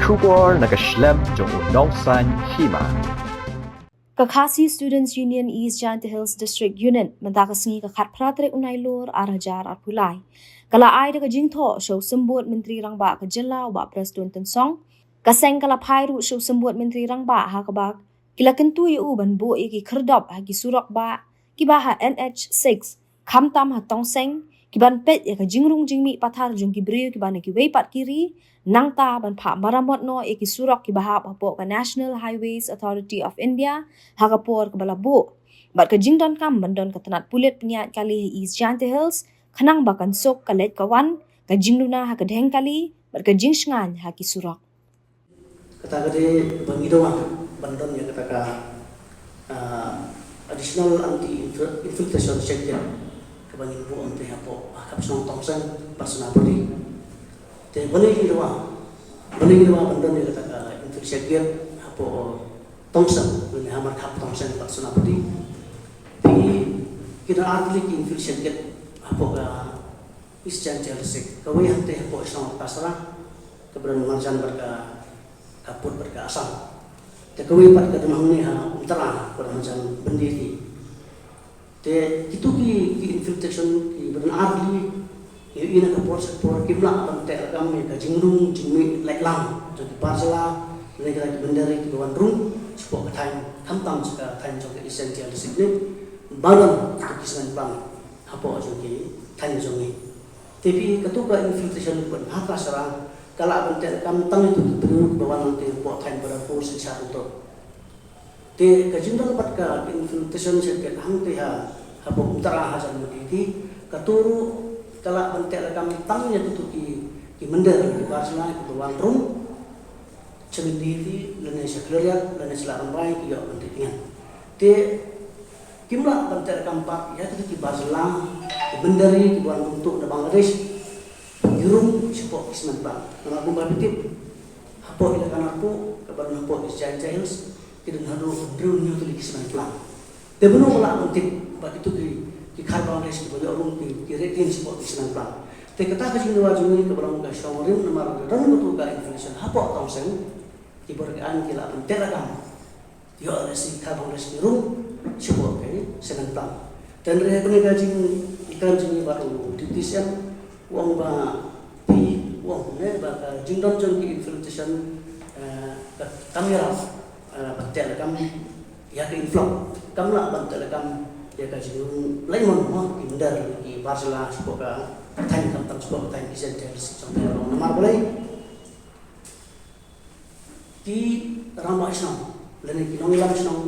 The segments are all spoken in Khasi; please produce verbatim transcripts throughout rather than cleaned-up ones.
Khubor na ka shlem jong u nongsan hima. Ka Khasi Students Union East Jaintia Hills District Unit mynta ka sngi ka khatphra tarik u Nailur arhajar arphew lai ka la ai da ka jingthoh sha u symbud Myntri Rangbah ka jylla u Bah Prestone Tynsong. Ka seng ka la phai ruh sha u symbud Myntri Rangbah ha kaba ki la kyntu ïa u ban buh ïa ki khyrdop ha ki surok bah kiba ha N H six, khamtam ha Tongseng, ki ban peit ïa ka jingrung jingmih pathar jong ki briew kiba na kiwei pat ki ri, nangta ban phah maramot noh ïa ki surok kiba hap hapoh ka National Highways Authority of India ha ka por kaba la buh. Bad ka jingdonkam ban don ka tnat pulit pynïaid kali ha East Jaintia Hills khnang ba kan suk ka leit ka wan, ka jingduna ha ka dheng kali bad ka jingshngaiñ ha ki surok. Kata ka dei ba ngi dawa ban don ïa kata ka, ah, additional anti infil-, infiltration check gate kaba ngin buh ynte hapoh, ah, ka shnong Tongseng bad Sonapati. Te balei ngi dawa, balei ngi dawa ban don ïa kata ka infiltration check gate hapoh Tongseng, lane ha markhap Tongseng bad Sonapati. Phi, ki don ar tylli ki infiltration check gate hapoh ka East Jaintia Hills District, kawei hangtei hapoh shnong Kasra, kaba don marjan bad ka, ka pud bad ka Assam. Te kawei pat ka don hangne ha Umtara, kaba don marjan Bynditi. Te kito ki, ki infiltration kiba don ar tylli, ïohi na ka por sha ka por, kim lah ban teh lakam ïa ka jingrung jingmih laitlang jong ki bar jylla, lane kita ki mynder kiba wan rung shapoh ka thaiñ, khamtam sha ka thaiñ jong ka East Jaintia Hills District ne, ba don kito ki smen plang hapoh jong ki thaiñ jong ngi. Te phi, kato ka infiltration kaba ha Kasra ka lah ban teh lakam tang ïa kito ki briew kiba wan nangta hapoh thaiñ Badarpur, Silchar, Umtara. Te ka jingdon pat ka infiltration check gate hangtei ha, hapoh Umtara hajan Bynditi, kato ruh ka lah ban teh lakam tang ïa kito ki, ki mynder, ki bar jylla kiba wan rung sha Bynditi lane sha Khliehriat lane sha Lad Rymbai, ki ïoh ban teh tyngen. Te kim lah ban teh lakam pat ïa kito ki bar jylla, ki mynder kiba wan kumto na Bangladesh, ki rung shapoh ki smen plang. Namar kumba phi tip, hapoh Elaka Narpuh kaba don hapoh East Jaintia Hills, ki don haduh hynriew hynñiew tylli ki smen plang. Te mano ba lah ban tip ba kito ki, ki khar Bangladesh kiba ïoh rung ki, ki rieh tyngen shapoh ki smen plang. Te kata ka jingdawa jong ngi kaba long ka shongrim, namar ka don kato ka infiltration hapoh Tongseng, ki bor ki aiñ ki lah ban teh lakam ïoh lehse ki khar Bangladesh ki rung shapoh ki smen plang. Te hynrei ha kane ka jingkren jong ngi bad u Deputy C M, u ong ba, phi, u ong ne ba ka jingdon jong ki infiltration, eh, ka kam ïarap, eh, ban teh lakam ïa ka influx, kam lah ban teh lakam ïa ka jingleit mon mo ki mynder ki bar jylla shapoh ka thaiñ, khamtam shapoh ka thaiñ East Jaintia Hills jong ngi. Namar balei? Ki rangbah shnong lane ki nongïalam shnong,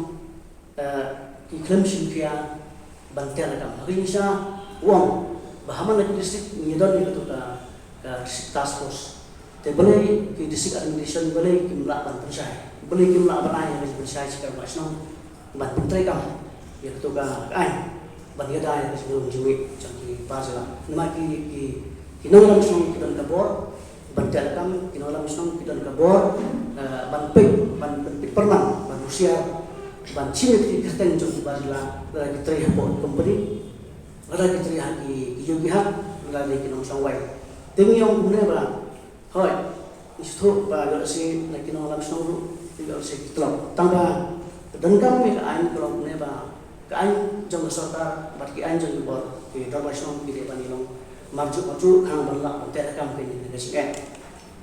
eh, ki khlem shim khia ban teh lakam. Ha ka jingshisha u ong ba ha man la ki district ngi don ïa kato ka, ka district task force. Te balei ki district administration, balei kim lah ban pynshai, balei kim lah ban ai ïa ka jingpynshai sha ki rangbah shnong ban pyntreikam ïa kato ka, ka aiñ, ban ïada ïa ka jingrung jingmih jong ki bar jylla. Namar ki, ki, ki nongïalam shnong ki don ka bor ban teh lakam, ki nongïalam shnong ki don ka bor, eh, ban peit, ban, ban peit pyrman, ban husiar, ban shim ïa ki kyrteng jong ki bar jylla, lada ki trei hapoh company, lada ki trei ha ki, ki ïew ki hat, lada ki nongshong wai. Te ngi ong kumne ba, hooid, ngi sngewthuh ba ïoh lehse na ki nongïalam shnong ruh ïoh lehse ki tlot. Tang ba donkam ïa ka aiñ ka long kumne ba ka aiñ jong ka sorkar bad ki aiñ jong ki bor, ki dorbar shnong ki dei ban ïalong marjuh marjuh khnang ban lah ban teh lakam ïa kane ka jingeh.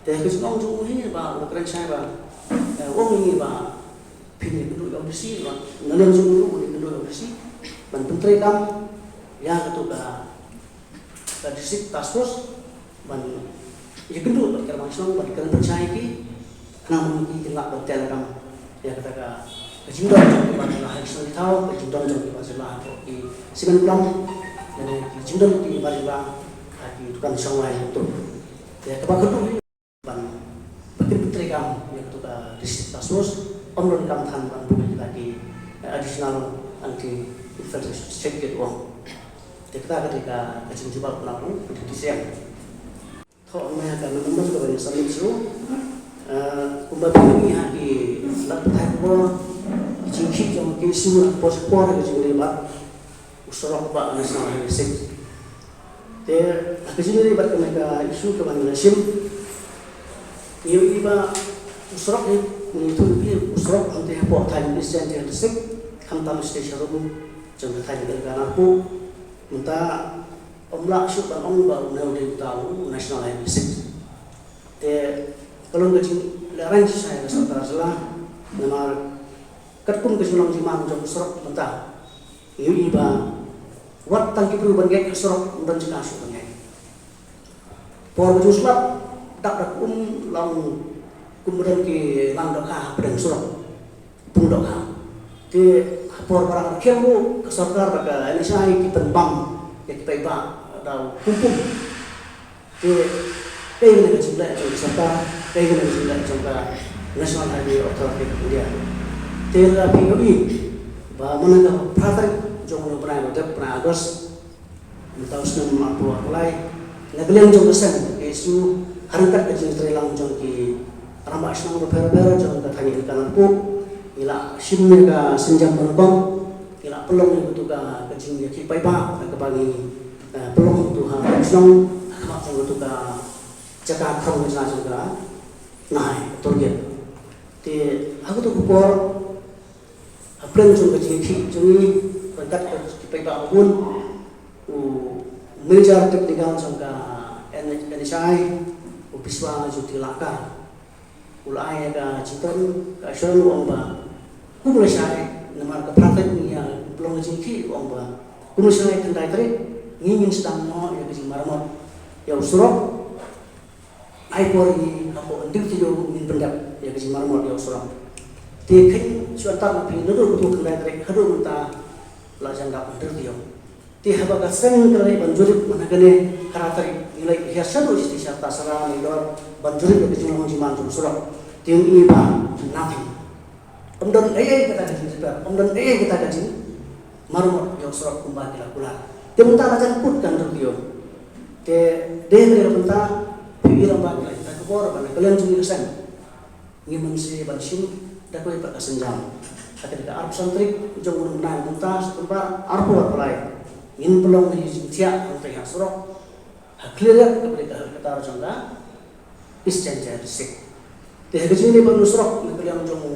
Te ka jingong jong u hi ba u la kren shai ba, eh, u ong ïa ngi ba phin ïakynduh ïa u D C, ba na liang jong u ruh un ïakynduh ïa u D C ban pyntreikam ïa kato ka, ka district task force ban ïakynduh bad ki rangbah shnong ban kren pynshai ïa ki, khnang ba ki kin lah ban teh lakam ïa kata ka, ka jingdon jong ki bar jylla ha ki shnong ki thaw, ka jingdon jong ki bar jylla ha ki smen plang, lane ki jingdon ki bar jylla ha ki dukan shongwai, to. Ïa kaba khatduh hi ban, ban pyntreikam ïa kato ka district task force, ym donkam than ban buh ïa kita ki, eh, additional anti infiltration check gate, u ong. Te kata ka dei ka, ka jingjubab na u Deputy C M. Thoh ma ka memorandum kaba ngi submit shuh, eh, kumba phi ïohi ha ki lad pathai khubor, ki jingkhih jong ki issue ha por sha por ha ka jingïaleh bad u surok bah National Highway six. Te ha ka jingïaleh bad kane ka issue kaba ngi la shim, ngi ïohi ba U surok hi, ngi ïathuh ïa phi, u surok hangtei hapoh thaiñ East Jaintia Hills District, khamtam sha shnong jong ka thaiñ Elkanarpuh. Mynta ym lah shuh ban ong ba une u dei uta u National Highway six. Te ka long ka jinglehrain shisha ïa ka sorkar jylla, namar katkum ka jinglong jingman jong u surok mynta, ngi ïohi ba wat tang ki briew ban ngeit ha surok ym don jaka shuh ban ngeit. Por ba ju slap, dap da ka um, long kum ba don ki lang dohkha hapdeng surok, pung dohkha. Te ha por ba rang rkhiang ruh ka sorkar bad ka N H A I ki pynbam ïa ki paidbah da u pung pung. Te kaei kane ka jingleh jong ka sorkar, kaei kane ka jingleh jong ka National Highway Authority of India. Te lada phi ïohi ba mynta ka phra tarik jong une u bnai ba dep, bnai August, mynta u snem arphew arphew lai, na ka liang jong ka seng K S U, ha ryngkat ka jingtreilang jong ki rangbah shnong bapher bapher jong ka thaiñ Elkanarpuh, ngi la shim ïa ka sienjam ba nyngkong, ngi la pynlong ïa katu ka, ka jingïakhih paidbah, kaba ngi, eh, pynlong ïa katu ha shnong, ha khmat jong katu ka jaka khrong jong ka Nahai, ka toll gate. Te ha katu ka por, hapdeng jong ka jingïakhih jong ngi ryngkat ki paidbah ba bun, u Manager Technical jong ka N H I, u Biswa Jyoti Lahkar, u la ai ïa ka jingkren, ka assurance, u ong ba kum lashai, namar ka phra tarik ngi ïa pynlong ka jingïakhih, u ong ba kum lashai khyndai tarik ngi ngin sdang noh ïa ka jingmaramot ïa u surok. Ai por ïa ngi hapoh hynriew taïew ngin pyndep ïa ka jingmaramot ïa u surok. Te kheiñ shuwa tang phi, naduh katu khyndai tarik haduh mynta la jan dap hynriew taïew. Te haba ka seng ka la leit ban jurip mynta kane, phra tarik ngi leit hiar shaduh sha station Tassara, Maidor, ban jurip ïa ka jinglong jingman jong u surok. Te ngi ïohi ba nothing. Ym don ei ei kata ka jingrepair, ym don ei ei kata ka jingmaramot ïa u surok kumba ki la kular. Te mynta la jan kut ka hynriew taïew. Te dei na kata ka bynta phi ïohi lang ba ki la ïa ka bor ba na ka liang jong ngi ka seng, ngim mynsiem ban shim da kawei pat ka sienjam. Ha kane ka arphew san tarik jong une u bnai mynta September arphew arphew lai, ngin pynlong ïa ka jingthiah hangtei ha surok ha Khliehriat kaba dei ka headquarter jong ka East Jaintia District. Te ha ka jingleit ban u surok na ka liang jong u,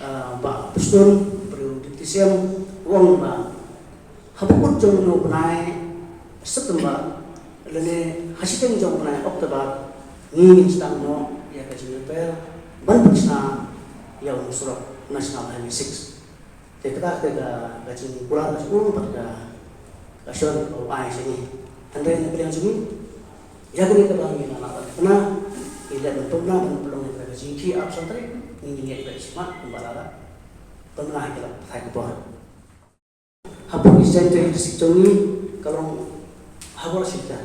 ah, Bah Prestone, briew Deputy C M, u ong ba hapoh kut jong une u bnai September lane ha shiteng jong u bnai October ngi ngin sdang noh ïa ka jingrepair ban pynshna ïa une u surok National Highway six. Te kata ka, ka, ka jingkular ka jong u bad ka, ka assurance ba u ai sha ngi. Hynrei na ka liang jong ngi, ïa kane kaba ngi la lah ban kynmaw, ngi leh ban pynbna ban pynlong ïa kata ka jingïakhih arphew san tarik, ngi ngin ïaid beit shakhmat kumba la lah pynbna ha ki la pathai ki por. Hapoh East Jaintia Hills District jong ngi ka long ha bor shirta.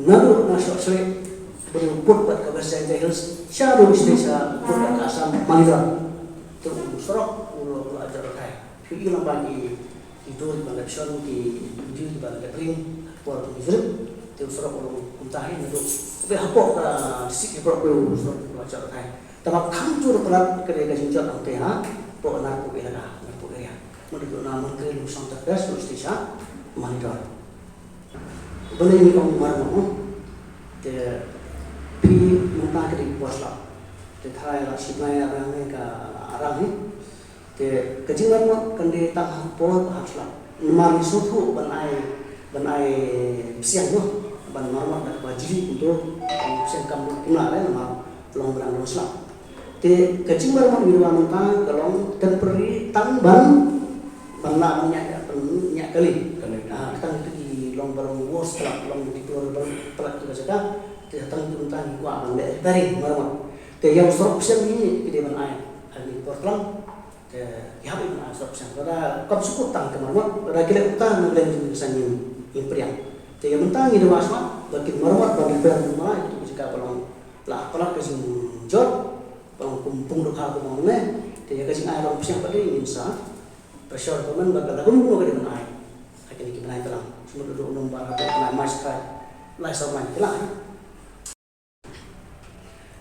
Naduh na Sohsreh, ba dei u pud bad ka West Jaintia Hills, shaduh sha, sha pud bad ka Assam, Malidor. Te u surok u la, u la jot rkhai. Phi ïohi lang ba ki, ki dur kiba la shon, ki video kiba la ring, por ki jurip, te u surok u long kumta hi naduh. Te hapoh ka district hi baroh u surok u la jot rkhai. Tangba kham jur palat ka dei ka jingjot hangtei hapoh Narpuh Elara, Narpuh Area. Mut dei na Mawkyrwat, Lumshong, Tipraw, West Asia, Malidor. Balei ngi ong maramot? Te phi mynta ka dei por slap. Te tharai la shi bnai arngut ka arngut. Te ka jingmaramot kan dei tang ha por ba hap slap. Namar ngi sngewthuh ban ai, ban ai psiang noh, ban maramot da kaba jri kumto, psiang kam kim lah re namar long ba dang long slap. Te ka jingmaramot ngi dawa mynta ka long temporary tang ban, ban lah ban ñiah, ban ñiah kali. Kali. Ah, tang ki long ba long worse, long deplorable, palat ki ba jaka. Te tang ki mynta ngi kwah ban leh repairing maramot. Te ïa u surok psiang ngi ki dei ban ai ha kine ki por klam. Te ki hap ban ai surok psiang. Lada kam sukut tang ki maramot, lada ki leh kumta na ka liang jong ngi ngin pdiang. Te ïa mynta ngi dawa shuwa ba kin maramot ban repair kumba ïa kitu ki jaka ba long la palat ka jingjot, ba long kum pung dohkha kumba long ne. Te ïa ka jingai long psiang pat de ngin sa pressure government ba ka la kumno ka dei ban ai ha kine ki bnai ka lang. Shu mut u nombar ha ka bnai March ka lai saw bnai ki la ai.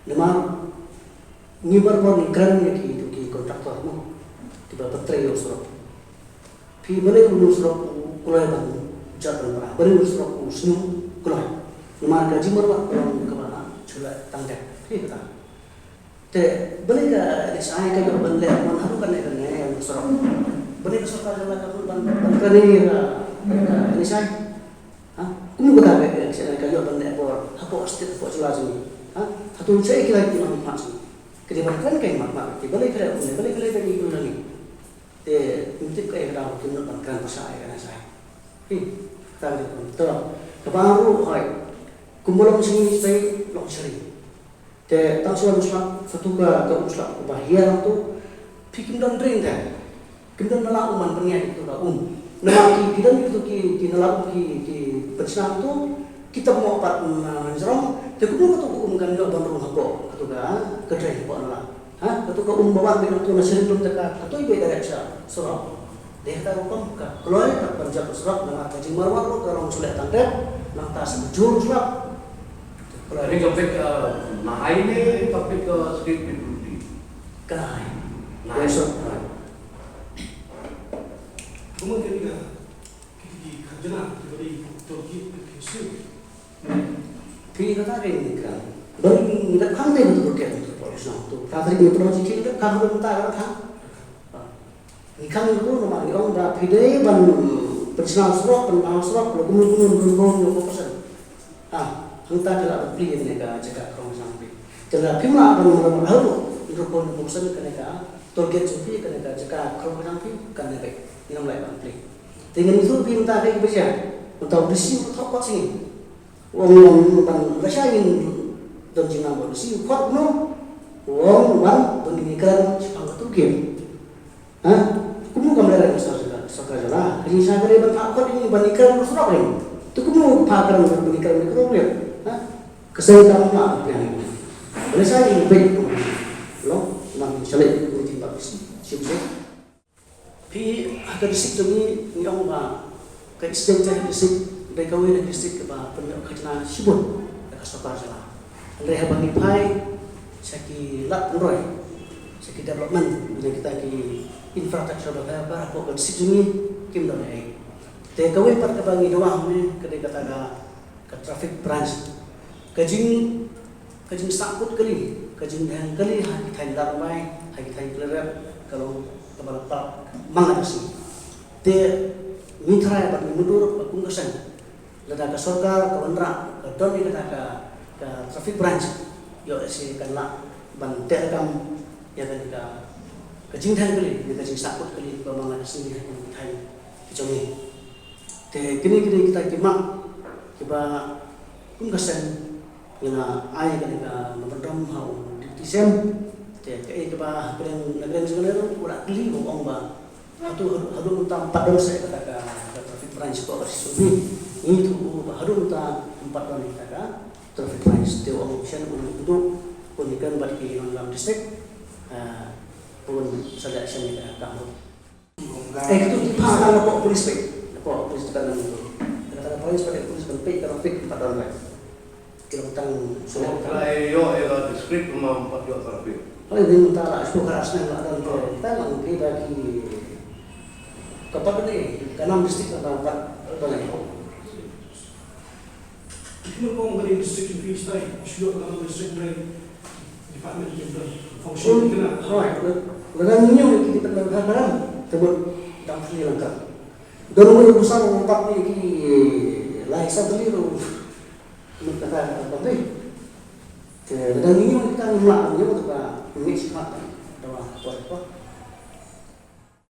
Namar ngi baroh ngi kren ïa ki, ki contractor mo, kiba pyntrei ïa u surok. Phi, balei une u surok u kloi ban jot ban pra, balei une u surok u sniew kloi? Namar ka jingmyrwat ka long kaba shu leh tang dep. Phi, kata Te balei ka N H I ka ïoh ban leh mon haduh kane kane ïa u surok? Balei ka sorkar jylla ka bud ban ban kane ïa ka N H I? Ha? Kumno kata ka N H I ka ïoh ban leh bor hapoh state, hapoh jylla jong ngi? Ha? Hato shaei ki la ki man mat jong ngi? Ka dei ban kren ka mat mat ki, balei ka leh kumne, balei ka leh kane kumne? Te ngim tip kaei ka daw kin nud ban kren pyrshah ïa ka N H I. Hi, kata ka dei ban. To, kaba ruh hoi. Kumba long sha ngi shaei long sha ri. Te tang shuwa shuwa katu ka ka um shuwa kaba hiar tu. Phi kim don dring te. Kim don na la um ban pynïaid katu ka um. Namar ki ki don katu ki ki na la um ki ki pynshna tu. Ki tam mo pat na jrong. Te kumno katu ka um kan ïoh ban rung hapoh katu ka ka dring hapoh na la. Ha, katu ka um ba wan beit nangtu na sha ri lum te ka, katu i beit direct sha surok. Dei kata ka rukom ka kloi ka ban jop surok, namar ka jingmarwar ruh ka long shu leh tang dep, nangta shu jur surok. Kloi. Ini topik, eh, na ai ne topik, eh, state P W D? Ka na ai. Na ai. Yes, sir. Kumno kini ka, kini ki khajana, kini ki tour guide, kini ki state. Phi kata ka ïing ka. Ba ngi dep khang te betul ke betul pollution tu. Kata ri betul ji ki dep khang betul ta ka khang. Ngi khang tu namar ngi ong ba phi dei ban pynshna surok, pynbha surok, lo kumno kumno kumno kumno ko pasan. Ah, hangta ka la ban plie ne ka jaka krong jang phi. Ka la phi ma ban ban ban hau lo kumno kumno ko pasan ka ne ka toll gate jong phi, ka ne ka jaka krong jang phi, ka ne ka ngi ong lai ban plie. Te ngi tu phi mynta ka ba ja. Mynta u D C u thok kot sini. Wong wong ban lashai ngin don jingnam bad si u khot kumno. Wong wan don ngin kren shaphang ka toll gate. Ha? Kumno kam lehrain ka sorkar, sorkar jylla. Ka jingshisha ka dei ban phah khot ngin ban kren ka surok ring. Tu kumno phah kren ban kren ka surok ring. Ha? Ka seng kam ma ka pliang ngin. Lashai ngin beit kumno. Long nang shalei ngin jin bad si. Si beit. Phi ha ka district jong ngi ngi ong ba ka East Jaintia Hills District dei kawei na district kaba pynïoh khajna shibun da ka sorkar jylla. Hynrei haba ngi phai sha ki lad pynroi, sha ki development, na kita ki infrastructure ba ka ba hapoh ka district jong ngi kim don ei. Te kawei pat kaba ngi dawa hangne ka dei kata ka ka traffic branch. Ka jing, ka jingsahkut kali, ka jingdheng kali ha ki thaiñ Ladrymbai, ha ki thaiñ Khliehriat, ka long kaba la paralok man la ka sngi. Te ngi tharai bad ngi mutdur ba kum ka seng, lada ka sorkar ka wanrah ka don ïa kata ka, ka traffic branch, ïoh lehse kan lah ban teh lakam ïa kane ka, ka jingdheng kali ne ka jingsahkut kali ba man la ka sngi ha ki thaiñ ki jong ngi. Te kine, kine kita ki mat kiba kum ka seng ngi la ai kane ka memorandum ha u Deputy C M. Te kaei kaba ha pdeng na pdeng jong ngi ruh u la kylli ba ong ba haduh, haduh mynta ym pat don seh kata ka, ka traffic branch ko ka C C B. Ngi ïathuh ba haduh mynta ym pat don kata ka traffic branch. Te u ong shen un ïakynduh, un ïakren bad ki nongïalam district. Ah, un sa leh shen ïa ka kam ruh. Eh, kito ki phah tang hapoh police peit. Hapoh police department tu. Kata ka police peit, police ban peit ka traffic pat don lai. Ki long tang select. Ka ïoh ïa ka district kumba ym pat ïoh traffic. Hooid, dei mynta la shu ka sneng la don tu. Tang ki ba ki ka pat ni, ka nam district ka pat don lai. Kino kong ka dei district in East Nile, shu ïoh ka district nai department in the function kena. Hooid, lada ngi ïoh ki department ha Param, te bud dang thli langkar. Don ngi busar bad ni ki lai sa thli ru. Mut kata kata bang dei. Te lada ngi ïoh kita ngi mlah ngi ïoh ta ngi smat ta wa ko ko.